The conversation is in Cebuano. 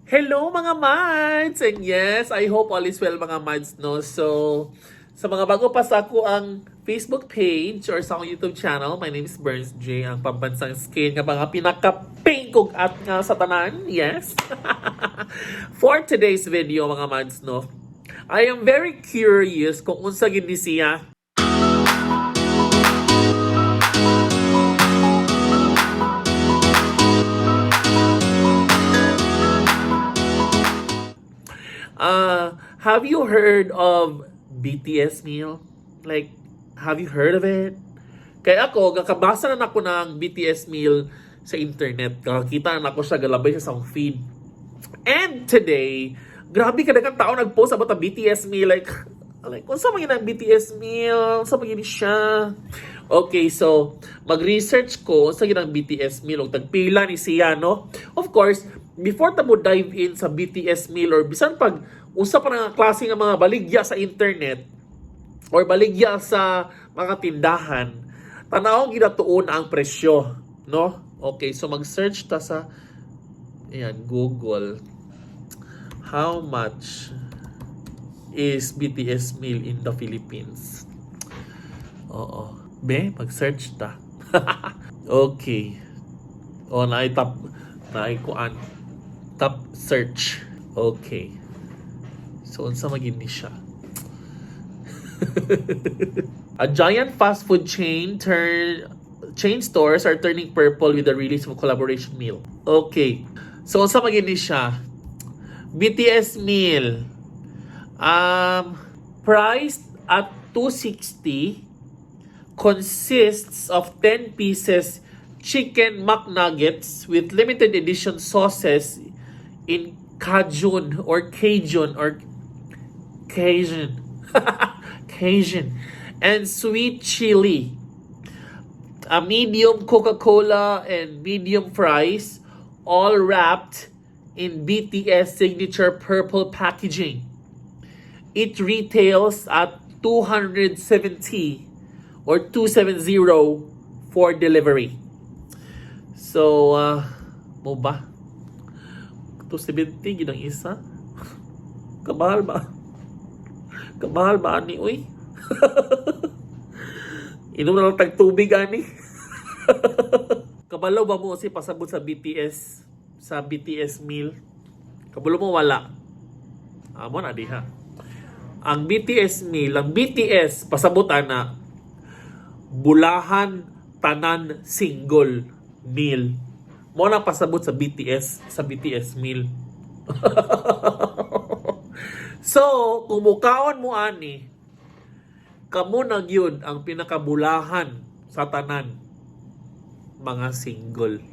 Hello, mga Mads! And yes, I hope all is well, mga Mads, no? So, sa mga bago pa sa akoang Facebook page or sa akong YouTube channel, my name is Burns J, ang pambansang skin nga mga pinaka-pink ug at nga sa tanan. Yes! For today's video, mga Mads, no? I am very curious kung unsa gid ni siya. Have you heard of BTS meal? Like, have you heard of it? Kaya ako, kakabasa na nako ng BTS meal sa internet. Kakakita na nako siya, galabay siya sa akong feed. And today, grabe ka daghang tao nag-post about the BTS meal. Like, unsa man ang BTS meal? Unsa man gyud siya? Okay, so mag-research ko unsa gyud ang BTS meal ug tagpila ni siya, no? Of course, before ta mo dive in sa BTS meal or bisan pag unsa pa nga klase nga mga baligya sa internet or baligya sa mga tindahan, tanawon ginatuon ang presyo, no? Okay, so mag-search ta sa, ayan, Google. How much is BTS meal in the Philippines? Oo. Be, mag-search ta. Okay. O, naay top, naay kuan. Top search. Okay. So, unsa magin ni siya? A giant fast food chain stores are turning purple with the release of a collaboration meal. Okay. So, unsa magin ni siya? BTS meal. Priced at 260, consists of 10 pieces chicken McNuggets with limited edition sauces in Cajun or Cajun or Cajun and sweet chili. A medium Coca-Cola and medium fries, all wrapped in BTS signature purple packaging. It retails at 270 or 270 for delivery. So, mo ba? 270 gid ang isa? Kamahal ba? Kamahal ba ani, uy? Inom na lang tag tubig ani. Kabalo ba mo si pasabot sa BTS meal? Kabalo mo wala? Amo na diha. Ang BTS meal, ang BTS pasabot ana, bulahan tanan single meal. Mo na pasabot sa BTS meal. So, kung mukaon mo ani, kamo na gyud ang pinakabulahan sa tanan mga single.